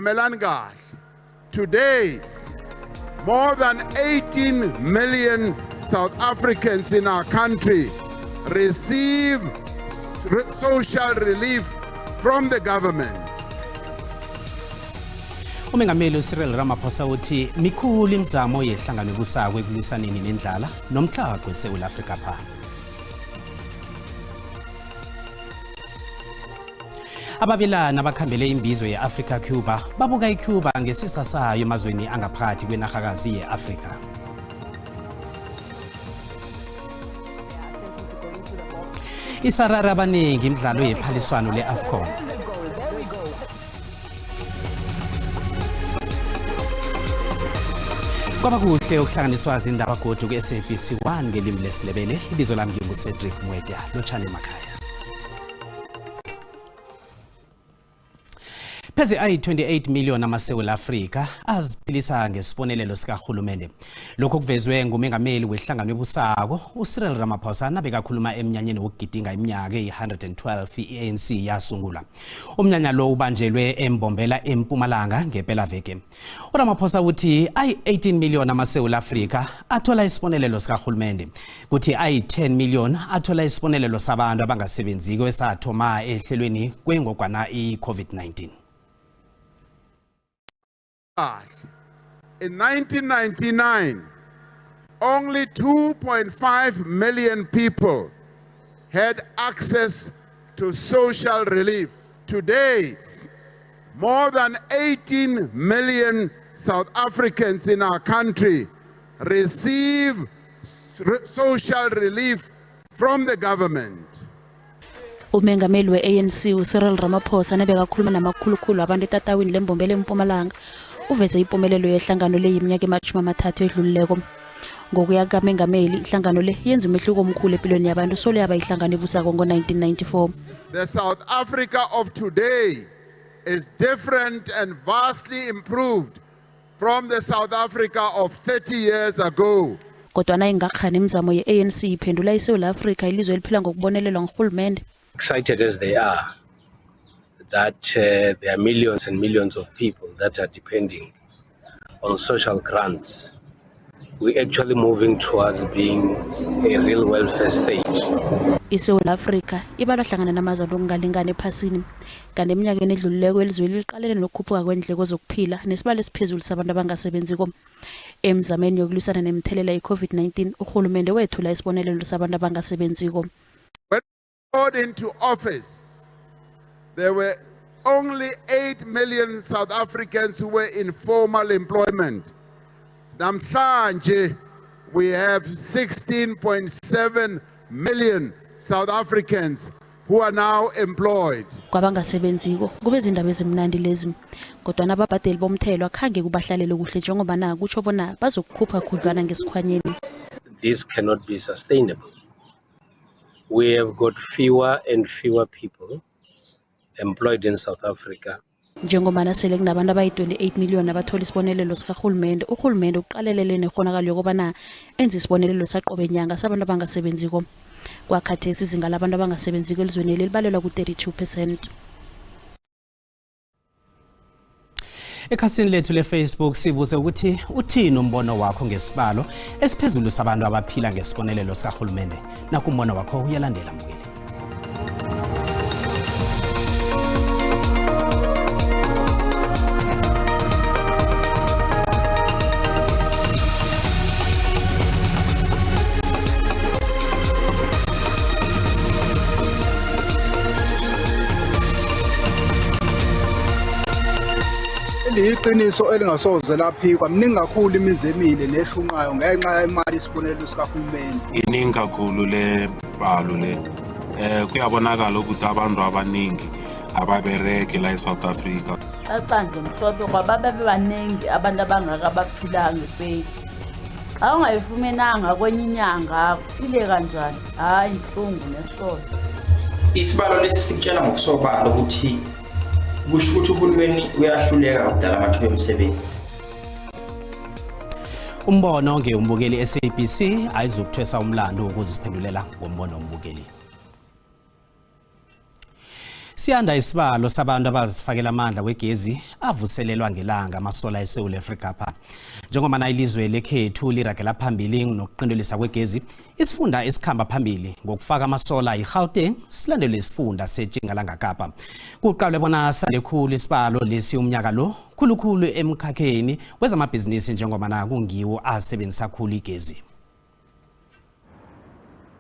Mamelani kahle. Today, more than 18 million South Africans in our country receive social relief from the government. Umengameli uCyril Ramaphosa uthi mikhulu imizamo yehlangano ebusako ekulwisaneni nendlala nomtlhago eSewula Afrika pha. Ababelani abakhambele imbizo ye-Africa Cuba babuka iCuba ngesisa sayo emazweni angaphakathi kwenarhakazi ye-Afrika. Isarara abaningi imidlalo yephaliswano le-AFCON. Kwaba kuhle ukuhlanganiswa zindaba godu ku-SABC 1 ngelimi lesiNdebele. Ibizo lami nginguCedric Mwebya. Lotshani emakhaya. Pheze ayi-28 million amaSewula Afrika aziphilisa ngesibonelelo sikarhulumende. Lokhu kuvezwe ngumengameli wehlangano ebusako uCyril Ramaphosa nabekakhuluma emnyanyeni wokugidinga iminyaka eyi-112 i-ANC yasungulwa. Umnyanya lo ubanjelwe eMbombela eMpumalanga ngepelaveke. URamaphosa uthi ayi-18 million amaSewula Afrika athola isibonelelo sikarhulumende, kuthi ayi-10 million athola isibonelelo sabantu abangasebenziko esathoma ehlelweni kwengogwana i-COVID-19. In 1999, only 2.5 million people had access to social relief. Today, more than 18 million South Africans in our country receive social relief from the government. Umengameli we-ANC uCyril Ramaphosa nabekakhuluma namakhulukhulu abantu etatawini leMbombela eMpumalanga uveze ipumelelo yehlangano le yiminyaka emashumi amathathu edlulileko. Ngokuya kamengameli, ihlangano le yenza umehluko omkhulu empilweni yabantu solo yaba ihlangano ebusako ngo-1994. The South Africa of today is different and vastly improved from the South Africa of 30 years ago. Kodwana ingakhani imizamo ye-ANC iphendula iSewula Afrika ilizwe eliphila ngokubonelelwa ngurhulumende? Excited as they are that there are millions and millions of people that are depending on social grants, we're actually moving towards being a real welfare state. ISewula Afrika ibalwa hlangana namazwe anokungalingani ephasini. Kanti eminyakeni edlulileko elizweni liqalene nokukhuphuka kwendleko zokuphila nesibalo esiphezulu sabantu abangasebenziko. Emzameni yokulwisana nemithelela ye-COVID-19, urhulumende wethula isibonelelo sabantu abangasebenziko. When I got into office, there were only 8 million South Africans who were in formal employment. Namhlanje, we have 16.7 million South Africans who are now employed. Kwabangasebenziko kube zindaba ezimnandi lezi, kodwana ababhadeli bomthelo akhange kubahlalele kuhle njengoba na kutjho bona bazokukhupha khudlwana ngesikhwanyeni. This cannot be sustainable. We have got fewer and fewer people employed in South Africa. Njengoba sele kunabantu abayi-28 million abathola isibonelelo sikarhulumende, urhulumende uqalelele nekghonakalo yokobana enze isibonelelo saqobe nyanga sabantu abangasebenziko. Kwakhathesi izinga labantu abangasebenziko elizweni libalelwa ku-32%. Ekhasini lethu le-Facebook sibuze ukuthi uthini umbono wakho ngesibalo esiphezulu sabantu abaphila ngesibonelelo sikarhulumende. Naku umbono wakho uyalandela, mbukeli. Liyiqiniso elingasoze laphikwa, miningi kakhulu imizi emile neshunqayo ngenxa yemali isibonelelo sikahulumeni. Iningi kakhulu le balo le. Kuyabonakala ukuthi abantu abaningi ababereki la eSouth Africa. Caca mhlophe kwaba babe baningi abantu abangaka abaphila ngepeyi. Xa ungayifumenanga kwenye inyanga uphile kanjani? Hayi, inhlungu nesono. Isibalo lesi sikutshela ngokusobala ukuthi kusho ukuthi uhulumeni uyahluleka ukudala amathuba emisebenzi. Umbono ngewumbukeli SABC ayizukuthwesa umlando wokuziphendulela ngombono wombukeli. Siyanda isibalo sabantu abazifakela amandla wegezi avuselelwa ngelanga amasola eSewula Afrika pha. Njengoba ilizwe lekhethu liragela phambili nokuqinteliswa kwegezi, isifunda esikhamba phambili ngokufaka amasola yiGauteng, silandelwe isifunda seTjingalanga Kapa. Kuqalwe bona sande khulu isibalo lesi umnyaka lo, khulukhulu emkhakheni wezamabhizinisi njengoba kungiwo asebenzisa khulu igezi.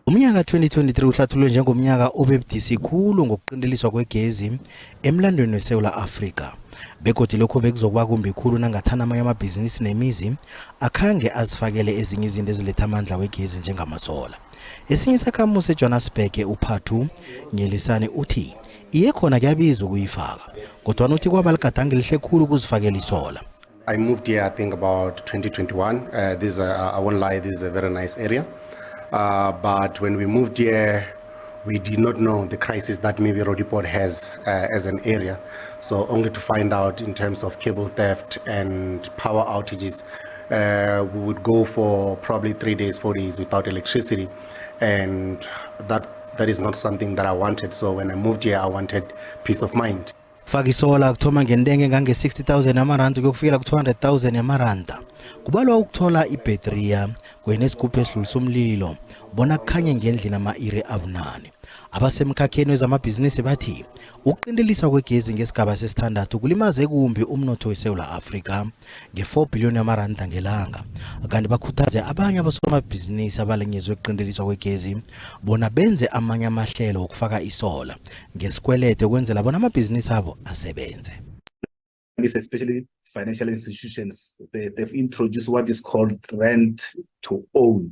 Umnyaka 2023 uhlathululwe njengomnyaka obebudisi khulu ngokuqinteliswa kwegezi emlandweni weSewula Afrika. Begodu lokho bekuzokuba kumbi khulu nangathana amanye amabhizinisi nemizi akhange azifakele ezinye izinto eziletha amandla wegezi njengamasola. Esinye isakhamuzi eJohannesburg uPhathu Nyelisane uthi iye khona kuyabiza ukuyifaka, kodwana uthi kwaba ligadango elihle khulu ukuzifakela isola. I moved here, I think, about 2021. I won't lie, this is a very nice area. But when we moved here, we did not know the crisis that maybe Roodepoort has as an area. So only to find out in terms of cable theft and power outages, we would go for probably 3 days, 4 days without electricity. And that is not something that I wanted. So when I moved here, I wanted peace of mind. Faka isola kuthoma ngentengo engange-60,000 yamaranda kuyokufikela ku-200,000 yamaranda. Kubalwa ukuthola ibhetriya kunye nesigubhu esidlulisa umlilo bona kukhanye ngendlini ama-iri 8. Abasemkhakheni wezamabhizinisi bathi ukuqinteliswa kwegezi ngesigaba sesithandathu kulimaze kumbi umnotho weSewula Afrika nge-4 billion yamaranda ngelanga, kanti bakhuthaze abanye abosomabhizinisi abalenyezwe ukuqinteliswa kwegezi bona benze amanye amahlelo wokufaka isola ngesikwelede ukwenzela bona amabhizinisi abo asebenze. Especially financial institutions, they've introduced what is called rent to own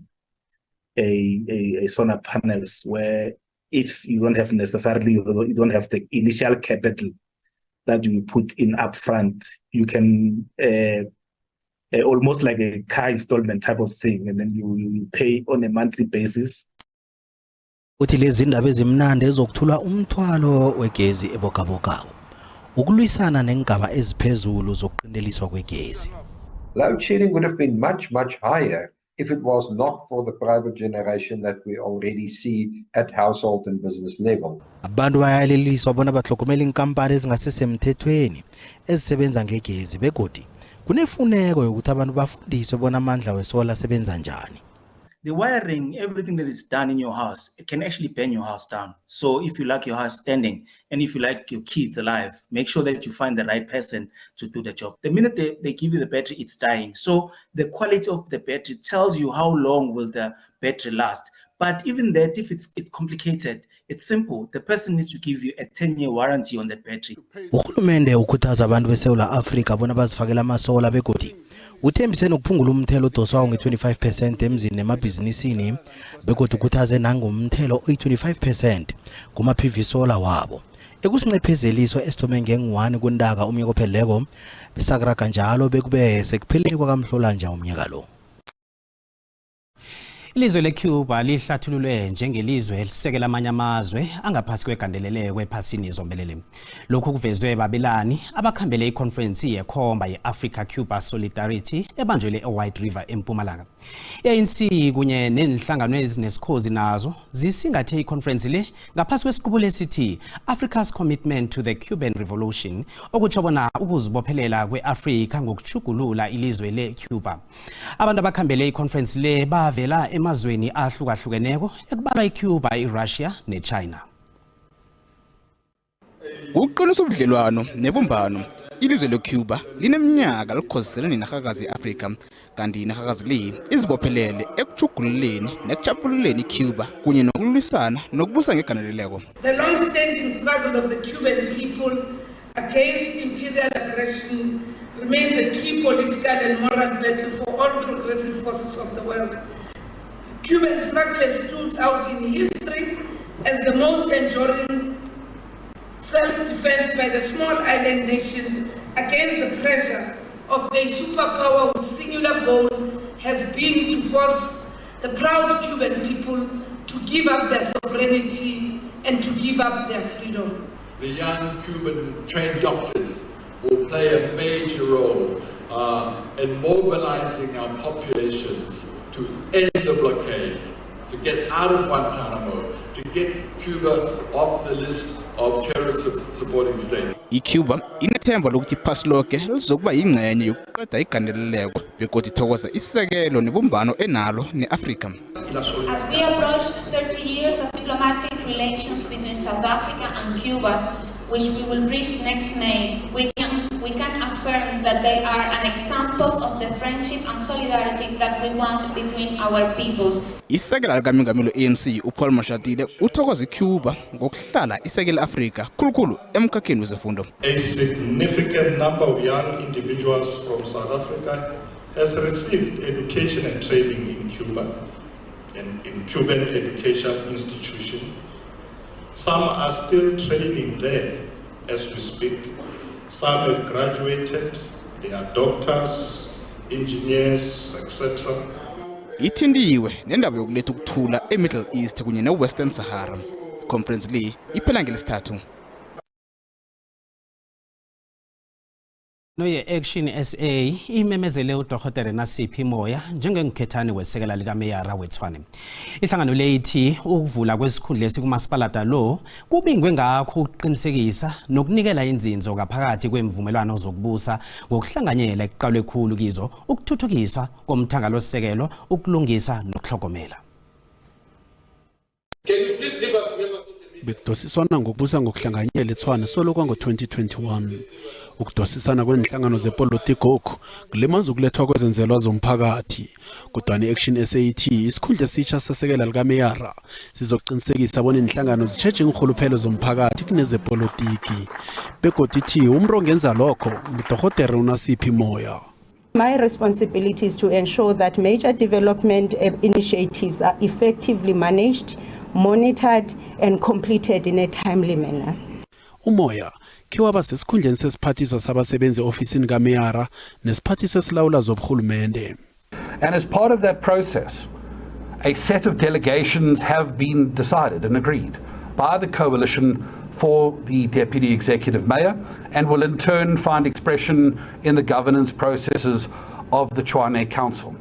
a solar panels, where if you don't have necessarily, you don't have the initial capital that you put in upfront, you can almost like a car installment type of thing, and then you pay on a monthly basis. Uthi lezi ndaba ezimnandi ezokuthula umthwalo wegezi ebogabogako ukulwisana neengaba eziphezulu zokuqinteliswa kwegezi. Load shedding would have been much, much higher if it was not for the private generation that we already see at household and business level. Abantu bayaleliswa bona batlhogomela iinkampani ezingasesemthethweni ezisebenza ngegezi, begodi kunefuneko yokuthi abantu bafundiswe bona amandla wesola asebenza njani. The wiring, everything that is done in your house, it can actually burn your house down. So if you like your house standing and if you like your kids alive, make sure that you find the right person to do the job. The minute they give you the battery, it's dying. So the quality of the battery tells you how long will the battery last. But even that, if it's complicated, it's simple. The person needs to give you a 10-year warranty on that battery. Urhulumende ukhuthaza abantu beSewula Afrika bona bazifakele amasola, begodi uthembise nokuphungula umthelo odoswako nge-25% emzini nemabhizinisini, begodwa ukhuthaze nangomthelo oyi-25% kuma-PV solar wabo ekusincephezeliswa esithome nge-1 kuNtaka umnyaka opheleleko, besakuraga njalo bekube sekupheleni kwakamhlolanja umnyaka lo. Ilizwe leCuba lihlathululwe njengelizwe elisekela amanye amazwe angaphasi kwegandeleleko ephasini zombelele. Lokhu kuvezwe babelani abakhambele ikhonferensi yekhomba ye-Africa Cuba Solidarity ebanjelwe eWhite River eMpumalanga. I-ANC kunye nenhlangano ezinesikhozi nazo zisingathe ikhonferensi le ngaphasi kwesiqubulo esithi Africa's Commitment to the Cuban Revolution, okutsho bona ukuzibophelela kwe-Afrika ngokutjhugulula ilizwe le-Cuba. Abantu abakhambele ikhonferensi le bavela emazweni ahlukahlukeneko ekubalwa iCuba, iRussia neChina. Ukuqinisa ubudlelwano nebumbano, ilizwe leCuba lineminyaka likhozisene nenarhakazi ye-Afrika, kanti inarhakazi le izibophelele ekutjhugululeni nekutjhaphululeni iCuba kunye nokulwisana nokubusa ngegandeleleko. The long-standing struggle of the Cuban people against imperial aggression remains a key political and moral battle for all progressive forces of the world. The Cuban struggle has stood out in history as the most enduring self-defense by the small island nation against the pressure of a superpower whose singular goal has been to force the proud Cuban people to give up their sovereignty and to give up their freedom. The young Cuban trained doctors will play a major role in mobilizing our populations to end the blockade, to get out of Guantanamo, to get Cuba off the list of terrorist supporting states. I-Cuba inethemba lokuthi iphasi loke lizokuba yingcenye yokuqeda igandeleleko begodu ithokoza isekelo nebumbano enalo ne-Afrika. As we approach 30 years of diplomatic relations between South Africa and Cuba, which we will reach next May, we can affirm that they are an example of the friendship and solidarity that we want between our peoples. Isekela likamengameli we-ANC uPaul Mashatile uthokoza iCuba ngokuhlala isekela i-Afrika khulukhulu emkhakheni wezefundo. A significant number of young individuals from South Africa has received education and training in Cuba and in Cuban education institution. Some are still training there as we speak. Some have graduated, they are doctors, engineers, etc. Ithintiwe nendaba yokuletha ukuthula eMiddle East kunye neWestern Sahara. Conference le iphela ngelesithathu. Noye-Action SA imemezele uDorhotere Nasiphi Moya njengengikhethane wesekela likameyara weTshwane. Ihlangano le ithi ukuvula kwesikhundla esikumasipalata lo kubingwe ngakho ukuqinisekisa nokunikela inzinzo ngaphakathi kwemvumelwano zokubusa ngokuhlanganyela ekuqalwe khulu kizo ukuthuthukiswa komthangalosisekelo, ukulungisa nokuhlogomela. Bekudosiswana ngokubusa ngokuhlanganyela eTshwane solo kwango-2021. Ukudosisana kwenhlangano zepolitiki okhu kulimaza ukulethwa kwezenzelwa zomphakathi, kodwa i-Action SA ithi isikhundla esitsha sesekela likameyara sizoqinisekisa bona inhlangano zitjheje iinrhuluphelo zomphakathi kunezepolitiki, begodu ithi umuntu ongenza lokho ngudorhotere uNasiphi Moya. My responsibility is to ensure that major development initiatives are effectively managed, monitored, and completed in a timely manner. Umoya khiwaba sesikhundleni sesiphathiswa sabasebenzi e-ofisini kameyara nesiphathiswa esilawula zoburhulumende. And as part of that process, a set of delegations have been decided and agreed by the coalition for the Deputy Executive Mayor and will in turn find expression in the governance processes of the Tshwane Council.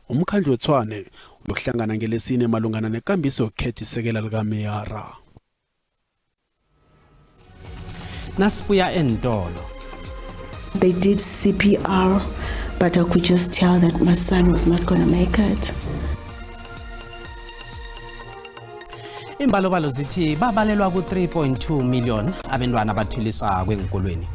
Umkhandlu weTshwane uyokuhlangana ngelesine malungana nekambiso yokukhetha isekela likameyara. Nasibuya entolo. They did CPR, but I could just tell that my son was not going to make it. Imbalobalo zithi babalelwa ku-3.2 million abantwana abathuliswa kwenkolweni.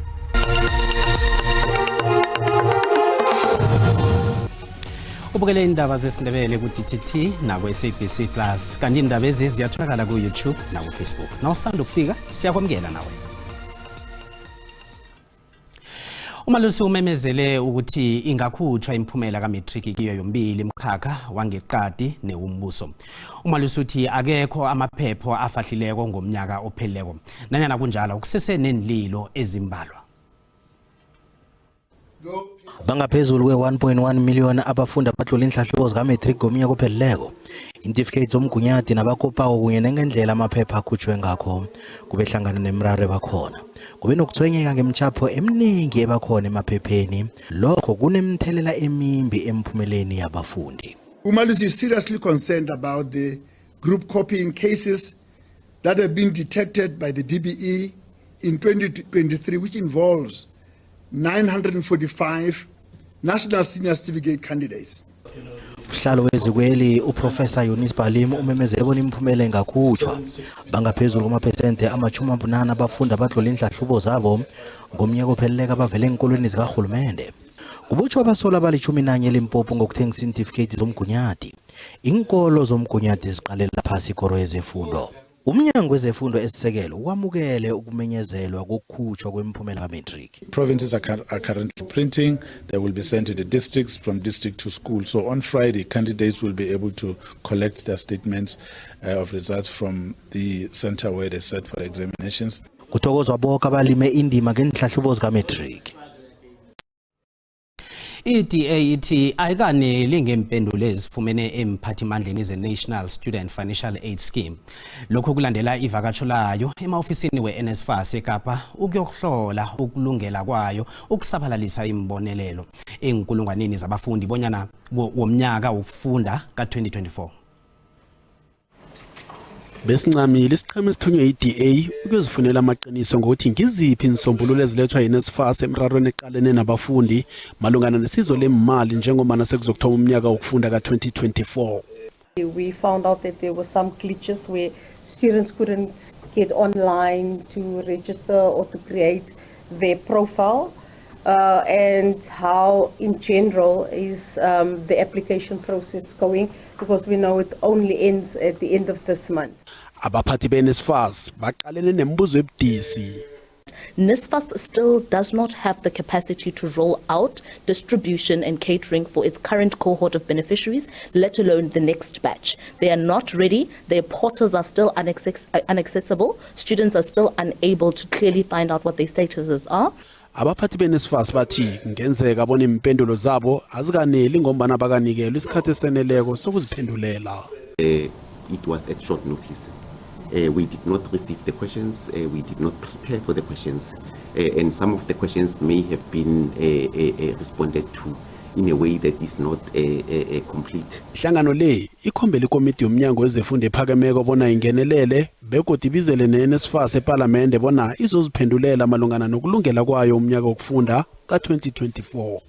Ubukele indaba zesiNdebele ku-DTT naku-SABC Plus, kanti indaba ezi ziyatholakala ku-YouTube naku-Facebook. Nawusanda ukufika, siyakwamukela nawe. Umalusi umemezele ukuthi ingakhutshwa imiphumela kametriki kiyo yombili imkhakha wangeqadi newumbuso. Umalusi uthi akekho amaphepho afahlileko ngomnyaka opheleleko, nanyana kunjalo kusese nenlilo ezimbalwa. Bangaphezulu kwe-1.1 million abafundi abatlole inhlahlubo zikametric ngomnyaka ophelileko. Intifiketi zomgunyadi nabakopako kunye nengendlela amaphepha akhutshwe ngakho kube hlangana nemiraro ebakhona. Kube nokuthwenyeka ngemchapho eminingi ebakhona emaphepheni. Lokho kunemthelela emimbi emphumeleni yabafundi. Umalusi is seriously concerned about the group copying cases that have been detected by the DBE in 2023, which involves 945 National Senior Certificate candidates. Usihlalo wezikweli uProfessor Yunus Balim umemezele bona imiphumela ingakhutshwa. Bangaphezulu kwamaphesente 80 abafundi abatlole inhlahlubo zabo ngomnyaka opheleleko abavele enkolweni zikarhulumende. Kubotshwa abasolwa abali-11 eLimpopo ngokuthengisa iintifiketi zomgunyadi. Inkolo zomgunyadi ziqalela phasi ikoro yezefundo. Umnyango wezefundo esisekelo wamukele ukumenyezelwa kokukhutshwa kwemiphumela kametric. Provinces are currently printing. They will be sent to the districts, from district to school. So on Friday, candidates will be able to collect their statements of results from the center where they sat for the examinations. Kuthokozwa bonke abalime indima ngenhlahlubo zikametric. I-DA ithi ayikaneli ngempendulo ezifumene emphathimandleni ze-National Student Financial Aid Scheme. Lokhu kulandela ivakatsho layo ema-ofisini we-NSFAS eKapa ukuyokuhlola ukulungela kwayo ukusabalalisa imbonelelo enkulungwaneni zabafundi bonyana womnyaka wokufunda ka-2024. Besincamile isiqhema esithunywe yi-DA ukuyozifunela amaqiniso ngokuthi ngiziphi insombululo ezilethwa yiNSFAS emrarweni eqalene nabafundi malungana nesizo lemali njengombana sekuzokuthoma umnyaka wokufunda ka-2024. We found out that there were some glitches where students couldn't get online to register or to create their profile. And how, in general, is the application process going? Because we know it only ends at the end of this month. Abaphathi be-NSFAS baqalene nemibuzo ebudisi. NSFAS still does not have the capacity to roll out distribution and catering for its current cohort of beneficiaries, let alone the next batch. They are not ready. Their portals are still inaccessible. Students are still unable to clearly find out what their statuses are. Abaphathi be-NSFAS bathi kungenzeka bona iimpendulo zabo azikaneli ngombana bakanikelwa isikhathi eseneleko sokuziphendulela. It was at short notice. We did not receive the questions, we did not prepare for the questions, and some of the questions may have been responded to in a way that is not complete. Ihlangano le ikhombela ikomiti yomnyango wezefundo ephakemeko bona ingenelele begodu ibizele ne-NSFAS epalamende bona izoziphendulela malungana nokulungela kwayo umnyaka wokufunda ka-2024.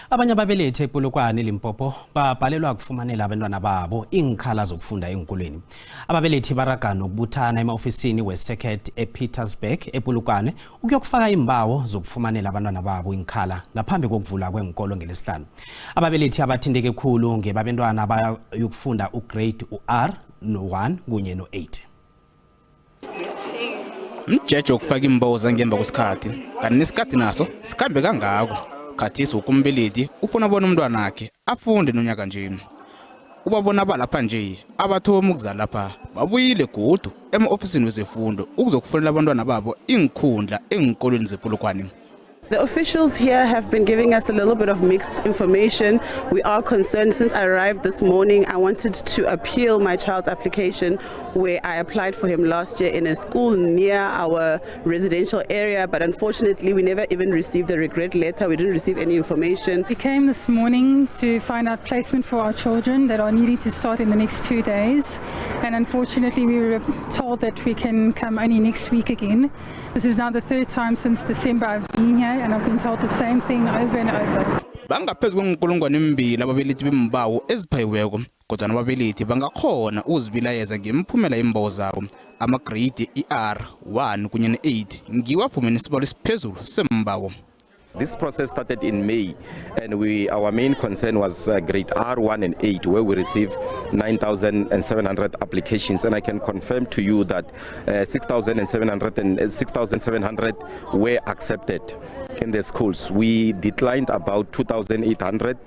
Abanye ababelethi ePolokwane, Limpopo, babhalelwa kufumanela abantwana babo iinkhala zokufunda enkolweni. Ababelethi baraga nokubuthana ema-ofisini we-circuit ePietersburg, ePolokwane, ukuyokufaka imbawo zokufumanela abantwana babo iinkhala ngaphambi kokuvulwa kwenkolo ngelesihlanu. Ababelethi abathinteke khulu ngebabentwana abayokufunda ugrade u-R no-1 kunye no-8. Mjeje wokufaka iimbawo zangemva kwesikhathi, kanti nesikhathi naso sikhambe kangako. Khathisi woke umbelethi ufuna bona umntwanakhe afunde nonyaka nje. Ubabona balapha nje abathomi ukuza lapha, babuyile godu ema-ofisini wezefundo ukuzokufunela abantwana babo iinkhundla eenkolweni zePolokwane. The officials here have been giving us a little bit of mixed information. We are concerned. Since I arrived this morning, I wanted to appeal my child's application where I applied for him last year in a school near our residential area, but unfortunately we never even received a regret letter. We didn't receive any information. We came this morning to find out placement for our children that are needing to start in the next 2 days. And unfortunately, we were told that we can come only next week again. This is now the third time since December I've been here, and I've been told the same thing over and over. Bangaphezu kwenkulungwane mbili ababelethi bembawo eziphayiweko, kodwa nababelethi bangakhona ukuzibilayeza ngemiphumela yembawo zabo. Amagreyidi i-R 1 kunye ne-8 ngiwo afumene isibalo esiphezulu sembawo. This process started in May, and our main concern was grade R1 and 8, where we received 9,700 applications. And I can confirm to you that 6,700 and 6,700 were accepted in the schools. We declined about 2,800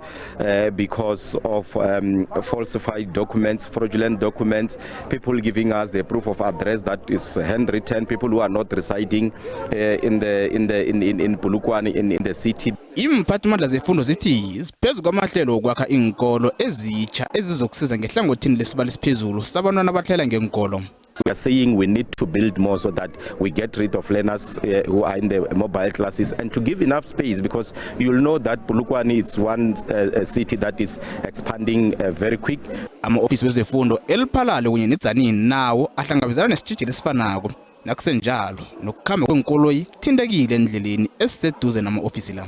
because of falsified documents, fraudulent documents, people giving us the proof of address that is handwritten, people who are not residing in the in the in Polokwane, in the city. Iimphathimandla zefundo zithi ziphezu kwamahlelo okwakha iinkolo ezitsha ezizokusiza ngehlangothini lesibalo esiphezulu sabantwana abahlela ngeenkolo. We are saying we need to build more so that we get rid of learners who are in the mobile classes and to give enough space, because you'll know that Polokwane is one city that is expanding very quick. Ama-ofisi wezefundo eLephalale kunye neTzaneen nawo ahlangabezana nesitshijilo esifanako. Nakusenjalo nokukhamba kweenkoloyi kuthintekile endleleni esiseduze nama-ofisi la.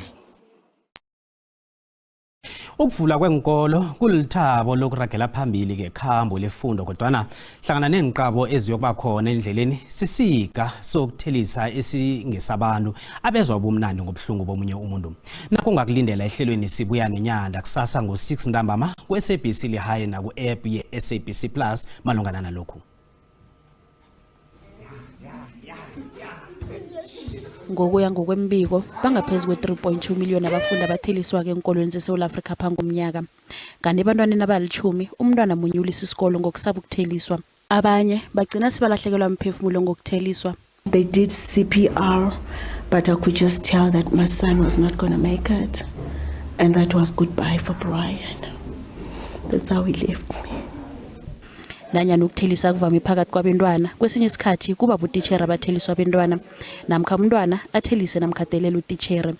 Ukuvula kwenkolo kulithabo lokuragela phambili ngekhambo lefundo, kodwana hlangana neenqabo eziyokuba khona endleleni sisiga sokuthelisa esingesabantu abezwa ubumnandi ngobuhlungu bomunye umuntu. Nakho ungakulindela ehlelweni Sibuya Nenyanda kusasa ngo-6 ntambama ku-SABC Lehae naku-app ye-SABC Plus malungana nalokhu. Ngokuya ngokwembiko, bangaphezu kwe-3.2 miliyoni abafundi abatheliswako enkolweni zeSewula Afrika phambi komnyaka. Kanti ebantwaneni abalitjhumi, umntwana munye ulisa isikolo ngokusaba ukutheliswa. Abanye bagcina sebalahlekelwa mphefumulo ngokutheliswa. They did CPR, but I could just tell that my son was not going to make it. And that was goodbye for Brian. That's how he left me. Nanyana ukuthelisa kuvame phakathi kwabentwana, kwesinye isikhathi kuba butitjhere abatheliswa abentwana, namkha umntwana athelise namkha adelele utitjhere.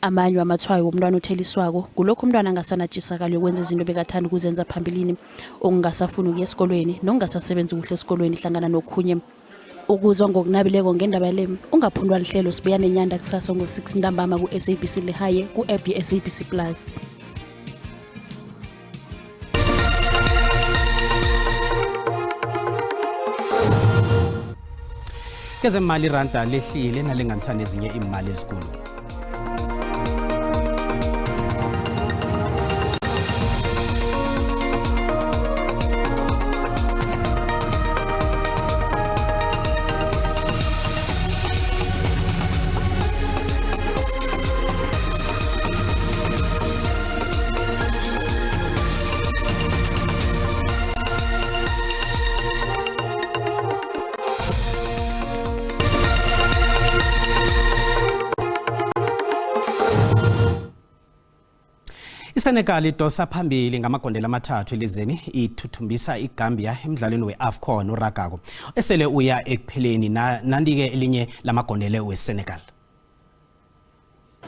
Amanye wamatshwayo womntwana otheliswako ngulokhu umntwana angasanatjisakalo yokwenza izinto bekathanda ukuzenza phambilini, okungasafuni ukuya esikolweni nokungasasebenzi kuhle esikolweni hlangana nokhunye. Ukuzwa ngokunabileko ngendaba le, ungaphundwa lihlelo Sibuya Nenyanda kusasa ngo-6 ntambama ku-SABC Lehae ku-app ye-SABC Plus. Kezemali iranda lehlile nalinganisa nezinye imali ezikulu. ISenegal idosa phambili ngamagondelo amathathu elizeni ithuthumbisa iGambia emdlalweni we-AFCON uragako esele uya ekupheleni. Nandi-ke elinye lamagondelo weSenegal.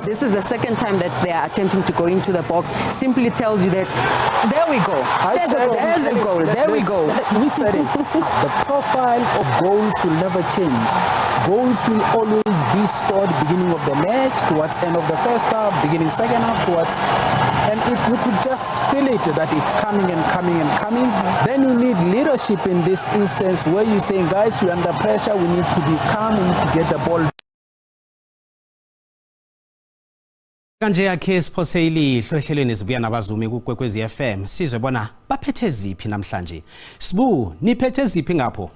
This is the second time that they are attempting to go into the box. Simply tells you that, there we go. There's a goal. There's a goal. There we go. We said it. The profile of goals will never change. Goals will always be scored beginning of the match, towards end of the first half, beginning second half, towards... And you could just feel it that it's coming and coming and coming. Then you need leadership in this instance where you're saying, guys, we're under pressure, we need to be calm, we need to get the ball. Kanje yakhe siphose ilihlo ehlelweni Zibuya Nabazumi kuKwekwezi FM, sizwe bona baphethe ziphi namhlanje. Sibu, niphethe ziphi ngapho?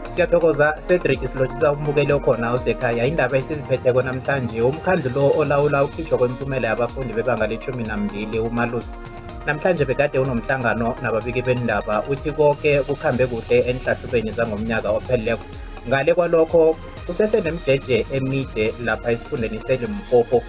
Siyathokoza Cedric, silotshisa umbukeli okhona osekhaya. Indaba esiziphetheko namhlanje, umkhandlu lo olawula ukukhitshwa kwemiphumela yabafundi bebanga le-12 uMalusi namhlanje bekade unomhlangano nababiki bendaba, uthi konke kukhambe kuhle enhlahlubeni zangomnyaka opheleleko. Ngale kwalokho kusese nemjeje emide lapha esifundeni seLimpopo,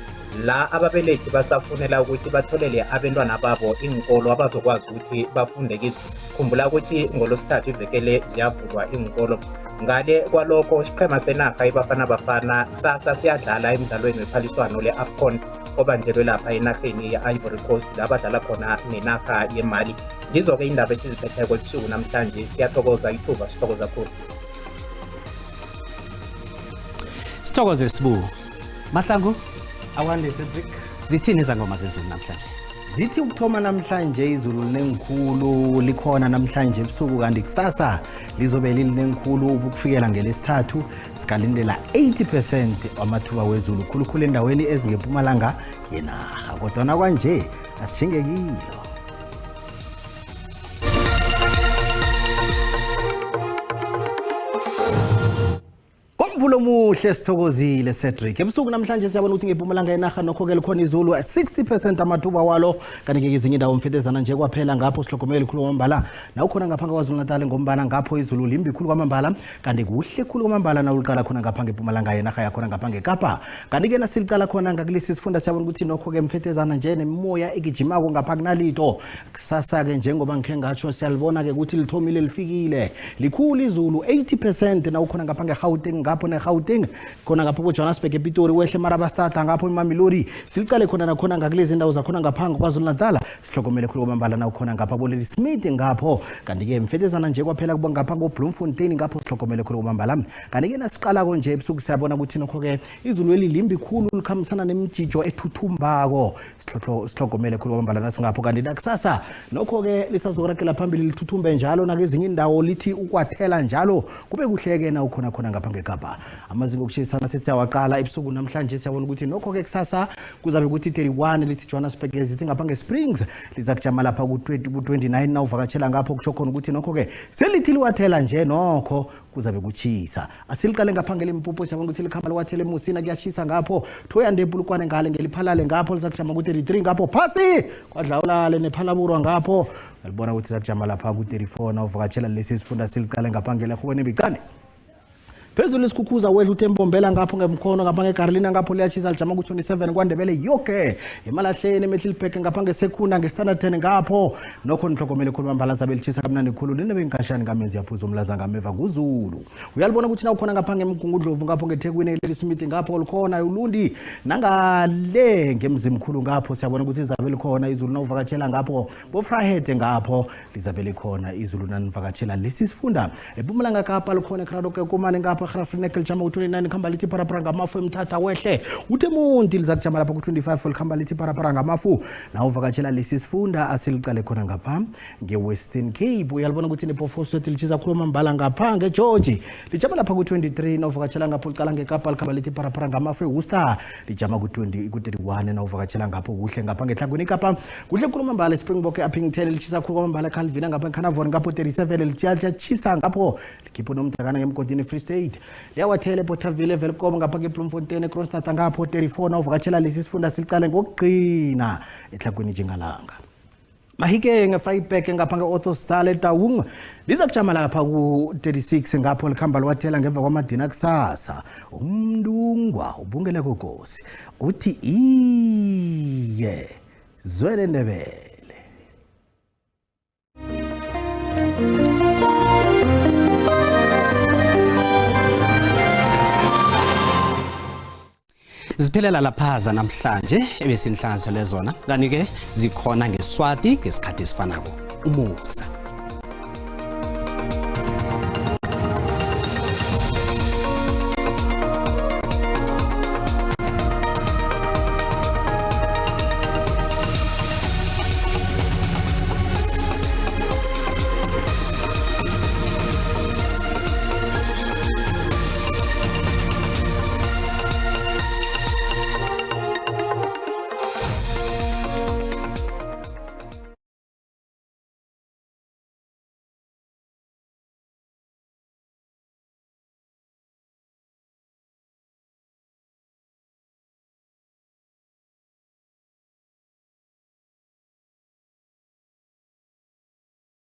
la ababelethi basafunela ukuthi batholele abantwana babo iinkolo abazokwazi ukuthi bafunde kizo. Khumbula ukuthi ngolosithathu ivekele ziyavulwa iinkolo. Ngale kwalokho isiqhema senarha iBafana Bafana kusasa siyadlala emdlalweni wephaliswano le-AFCON obanjelwe lapha enarheni ye-Ivory Coast, la badlala khona nenarha yeMali. Ngizo-ke indaba esiziphetheko ebusuku namhlanje. Siyathokoza ithuba, sithokoza khulu. Sithokoze Sibu. Mahlangu, Awande Cedric. Zithini izangoma zezulu namhlanje? Zithi ukuthoma namhlanje izulu linengikhulu likhona namhlanje ebusuku, kanti kusasa lizobe lilinengikhulu ukufikela ngelesithathu. Sikalindela 80% amathuba wezulu khulukhulu endaweni ezingempumalanga yenarha, kodwana kwanje asijingekilo. Ngomvulo omuhle sithokozile Cedric. Ebusuku namhlanje siyabona ukuthi ngempumalanga yenarha nokho-ke likhona izulu 60% amathuba walo, kanti-ke kezinye indawo mfetezana nje kwaphela. Ngapho sihlogomele khulu kwamambala nawukhona ngapha KwaZulu Natal, ngombana ngapho izulu limbi khulu kwamambala, kanti kuhle khulu kwamambala nawuliqala khona ngapha ngempumalanga yenarha yakhona ngapha ngeKapa. Kanti-ke nasiliqala khona ngakulesi sifunda siyabona ukuthi nokho-ke mfetezana nje nemimoya egijimako ngapha kunalito. Kusasa-ke njengoba ngikhe ngatsho siyalibona-ke ukuthi lithomile lifikile likhulu izulu 80% nawukhona ngapha ngeGauteng, ngapho neGauteng khona ngapho boJohannesburg, ePitori, wehle eMarabastad, ngapho eMamelodi. Siliqale khona nakhona ngakulezi indawo zakhona ngapha KwaZulu Natal, sihlogomele khulu kwamambala nawukhona ngapha boLady Smith ngapho. Kanti-ke mfetezana nje kwaphela kuba ngapha koBloemfontein ngapho sihlogomele khulu kwamambala. Kanti-ke nasiqalako nje ebusuku siyabona ukuthi nokho-ke izulu eli limbi khulu likhambisana nemijijo ethuthumbako, sihlogomele khulu kwamambala nasingapho. Kanti nakusasa nokho-ke lisazokuragela phambili lithuthumbe njalo nakezinye indawo lithi ukwathela njalo kube kuhle-ke nawukhona khona ngapha ngeKapa. Amazinga okutshisana sithi siyawaqala ebusuku namhlanje, siyabona ukuthi nokho-ke kusasa kuzabe kuthi 31 lithi Johannesburg, zithi ngapha ngeSprings liza kujama lapha ku-29 nawuvakatshela ngapho, kusho khona ukuthi nokho-ke selithi liwathela nje nokho kuzabe kutshisa. Asiliqale ngapha ngeLimpopo, siyabona ukuthi likhamba liwathele eMusina, kuyashisa ngapho. Thoyande ePulukwane ngale ngeliphalale ngapho lizakujama ku-33 ngapho phasi kwadlawulale nephalaburwa ngapho alibona ukuthi zakujama lapha ku-34 nawuvakatshela lesi sifunda. Siliqale ngapha ngelerhubeni embicane. Phezulu isikhukhuza wehla uthe mbombela ngapho ngemkhono ngapha ngegarlina ngapho liyatshisa lijama ku-27 KwaNdebele yoke emalahleni eMiddelburg ngapha ngesekhuna ngeStanderton ngapho nokho nihlogomele khulu bambala zabe litshisa kamnandi khulu nina benkashani kamenzi yaphuza umlaza ngameva nguzulu. Uyalibona ukuthi nawukhona ngapha ngeMgungundlovu ngapho ngeThekwini eLadysmith ngapho likhona ulundi nangale ngemzimkhulu ngapho siyabona ukuthi lizabe likhona izulu nawuvakatshela ngapho boFrahede ngapho lizabe likhona izulu nanivakatshela lesi sifunda. EMpumalanga Kapa likhona eKradoke kumane ngapha eGraaff-Reineck lijama ku-29 likhamba lithi parapara ngamafu eMthatha wehle uthe Monti liza kujama lapha ku-25 likhamba lithi parapara ngamafu nawuvakatshela lesi sifunda. Asiliqale khona ngapha nge-Western Cape, uyalibona ukuthi nePofoswet litshisa khuluma mbala ngapha ngeGeorge lijama lapha ku-23 nawuvakatshela ngapho liqala ngeKapa likhamba lithi parapara ngamafu eWorcester lijama ku-20 ku-31 nawuvakatshela ngapho kuhle ngapha ngehlangweni iKapa kuhle khuluma mbala Springbok e-Upington litshisa khulu kwamambala Calvina ngapha eCarnarvon ngapho 37 litshisa ngapho likhipho nomdakana ngemgodini Free State liyawathela eBothaville eWelkom ngapha ngeBloemfontein eKroonstad ngapho 34 nawuvakatshela lesi sifunda. Silicale ngokugcina ehlagwini njengalanga Mahikeng eVryburg ngapha nge-Ottosdal eTaung liza kujama lapha ku-36 ngapho likhamba liwathela ngemva kwamadina kusasa. Umntungwa ubungele kokosi uthi iye Zwele Ndebele. Ziphelela lapha namhlanje ebesinihlanganisele zona, kanti-ke zikhona ngeSwati ngesikhathi esifanako. Umusa.